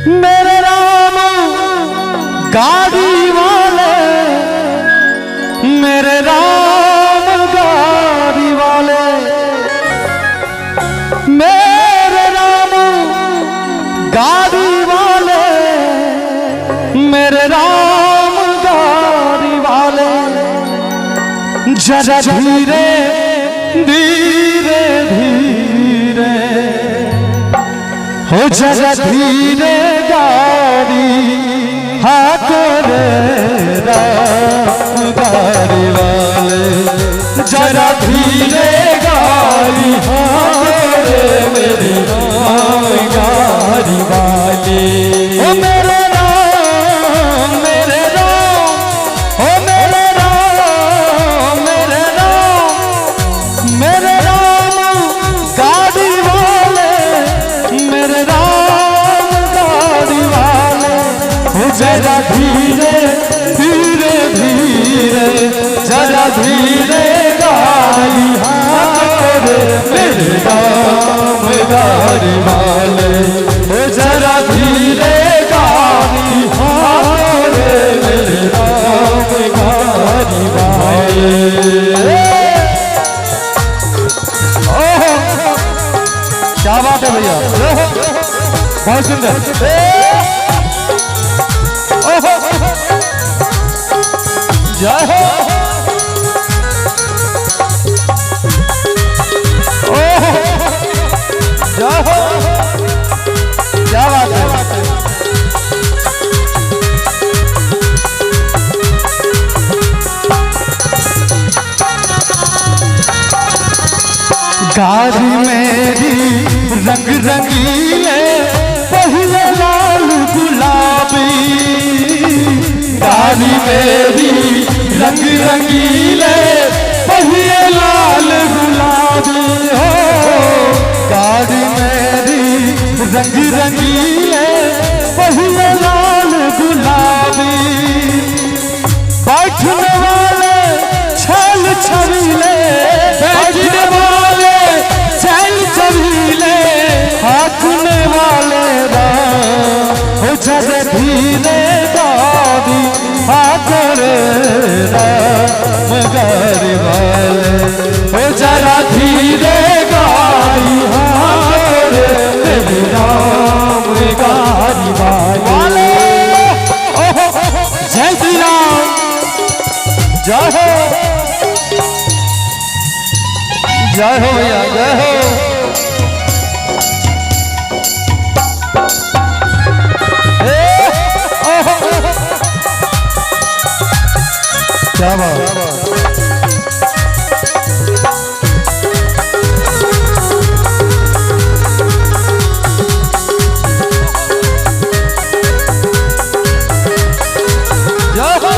मेरे राम गाड़ी वाले, मेरे राम गाड़ी वाले, मेरे राम गाड़ी वाले, मेरे राम गाड़ी वाले, जरा धीरे धीरे धीरे हो, जरा धीरे गाड़ी हाको रे राम गाड़ी वाले, जरा धीरे गाड़ी हाको रे मेरे राम गाड़ी वाले। ओ मेरे राम, मेरे राम, ओ मेरे राम, मेरे राम, मेरे राम गाड़ी वाले, मेरे राम गाड़ी वाले, हो जरा धीरे धीरे धीरे, जरा धीरे गाड़ी हाको रे मेरे राम गाड़ी वाले, हो जरा धीरे गाड़ी हाको रे मेरे राम गाड़ी वाले। ओहो, क्या बात है भैया, बहुत सुंदर। ओहो, जय हो। ओहो, जय हो, क्या बात है। गाड़ी मेरी रंग रंगीले, पहले लाल गुलाबी, गाड़ी मेरी रंग रंगीले, पहले लाल गुलाबी, हो गाड़ी मेरी रंग रंगीले, पहले लाल गुलाबी, बैठने वाले छल छबीले, बैठने वाले छल छबीले, हाथने वाले राम, हो जरा धीरे गाड़ी हाको रे राम गाड़ी वाले, हो जरा धीरे गाड़ी हाको रे मेरे राम गाड़ी वाले। जय श्री राम, जय हो, जय हो भैया, जय हो। क्या बात। जय हो।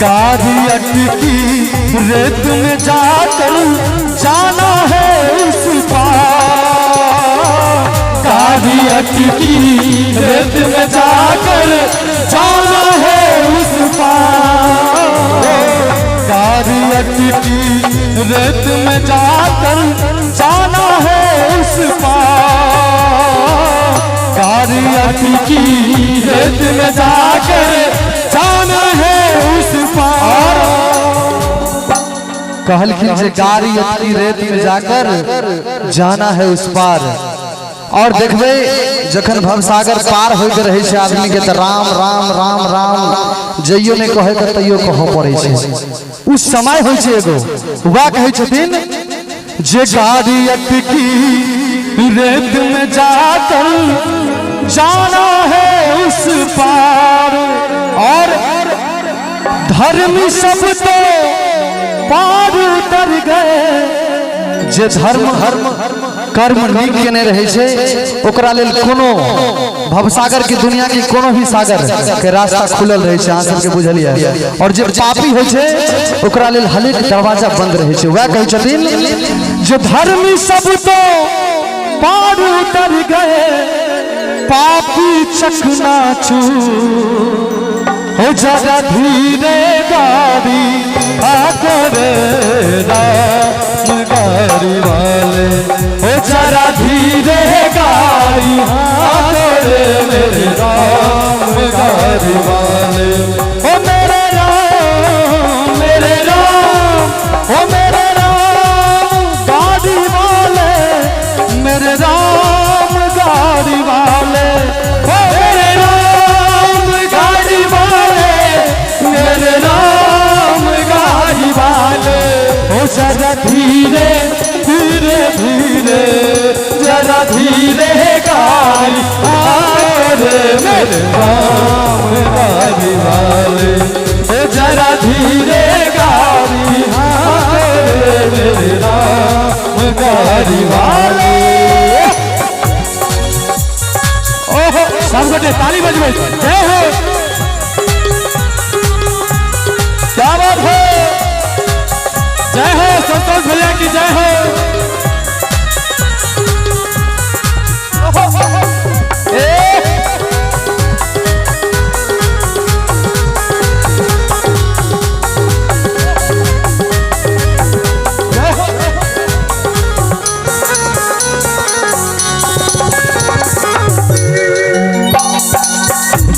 गाड़ी अटकी रेत में जाकर जाना है उस पार, गाड़ी अटकी रेत में जाकर जाना है उस पार, गाड़ी अटकी रेत में जाकर जाना है उस पार, गाड़ी अटकी रेत में जाकर जाना है उस पार। कहलखिन जे गाड़ी अटकी रेत में जाकर जाना है उस पार। और देखबे जखन भवसागर पार होइत रहे छै आदमी के, त राम राम राम राम जइयो नहीं कहे के तैयो कहऽ पड़ै छै। उस समय होइ छै एगो, वएह कहै छथिन जे गाड़ी अटकी रेत में जाकर जाना है उस पार, और धर्मी सब तो पार उतर गए। जे धर्म कर्म नीक केने रहे छै ओकरा लेल कोनो भवसागर के दुनिया के कोनो भी सागर के रास्ता खुलल रहे छै, अहाँ सबके बुझलियै। और जे पापी होइ छै ओकरा लेल हरेक दरवाजा बंद रहे छै। वएह कहै छथिन जे धर्मी सब तो पार उतर गए, पापी चकनाचूर, हो जरा धीरे गाड़ी हाको रे राम गाड़ी वाले। ओ जरा धीरे गाड़ी हाँको रे मेरे राम गाड़ी वाले। ओ मेरे राम, मेरे राम, ओ मेरे राम गाड़ी वाले, मेरे राम गाड़ी वाले, ओ मेरे राम गाड़ी वाले, मेरे राम गाड़ी वाले। ओ जरा धीरे धीरे धीरे, जरा धीरे गाड़ी हाँको रे मेरे राम गाड़ी वाले। ओ जरा धीरे गाड़ी हाँको रे मेरे राम गाड़ी वाले। ओहो, सब गोटे ताली बजबै, जय हो, क्या बात है, जय हो संतोष भैया की जय हो।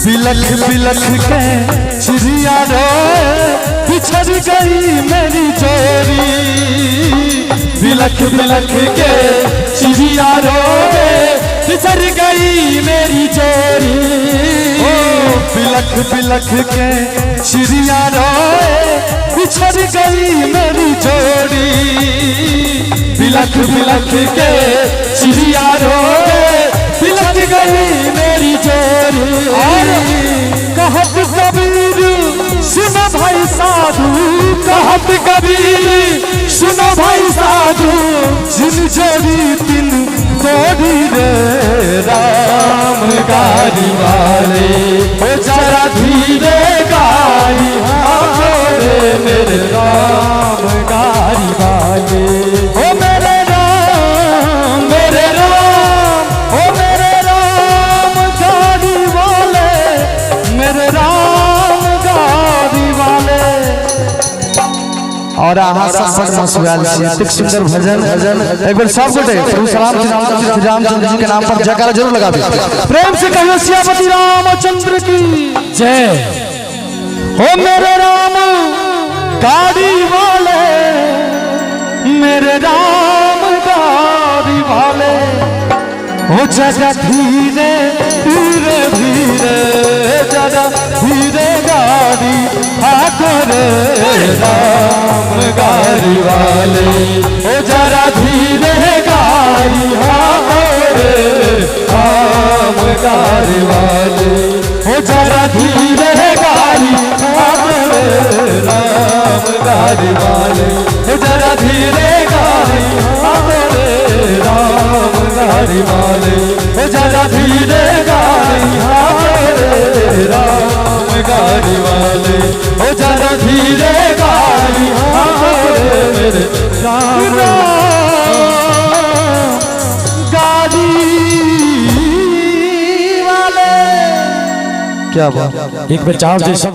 बिलख बिलख के चिड़िया रो बिछड़ गई मेरी जोड़ी, बिलख बिलख के चिड़िया रो बिछड़ गई मेरी जोड़ी। ओ बिलख बिलख के चिड़िया रो बिछड़ गई मेरी जोड़ी, बिलख बिलख के चिड़िया रो बिलख गई मेरी जोड़ी। और कहत कबीर सुनो भाई साधु, कहत कबीर सुनो भाई साधु, जिन जोड़ी तिन तोड़ी रे राम गाड़ी वाले। ओ जरा धीरे गाड़ी हाँको रे मेरे राम गाड़ी वाले। ओ मेरे राम, मेरे राम, ओ मेरे राम गाड़ी वाले, मेरे राम गाड़ी वाले। और अहाँ सब बड़ मसुआल छी, एतेक सुंदर भजन। एक बेर सब गोटे प्रभु श्री रामचंद्र जी के नाम पर जयकारा जरूर लगाबी, प्रेम से कहियो सियापति रामचंद्र की जय। हो मेरे राम गाड़ी वाले, मेरे राम गाड़ी वाले। हो जरा धीरे धीरे धीरे, जरा धीरे गाड़ी हाँको रे राम गाड़ी वाले। ओ जरा धीरे गाड़ी हाँको रे राम गाड़ी वाले। ओ जरा धीरे गाड़ी हाँको रे राम गाड़ी वाले। ओ जरा धीरे गाड़ी हाँको रे राम गाड़ी वाले। ओ जरा धीरे गाड़ी हाँको रे राम गाड़ी वाले। ओ जरा धीरे गाड़ी हाँको रे मेरे राम गाड़ी वाले। क्या बात, एक बेर चार जी सब।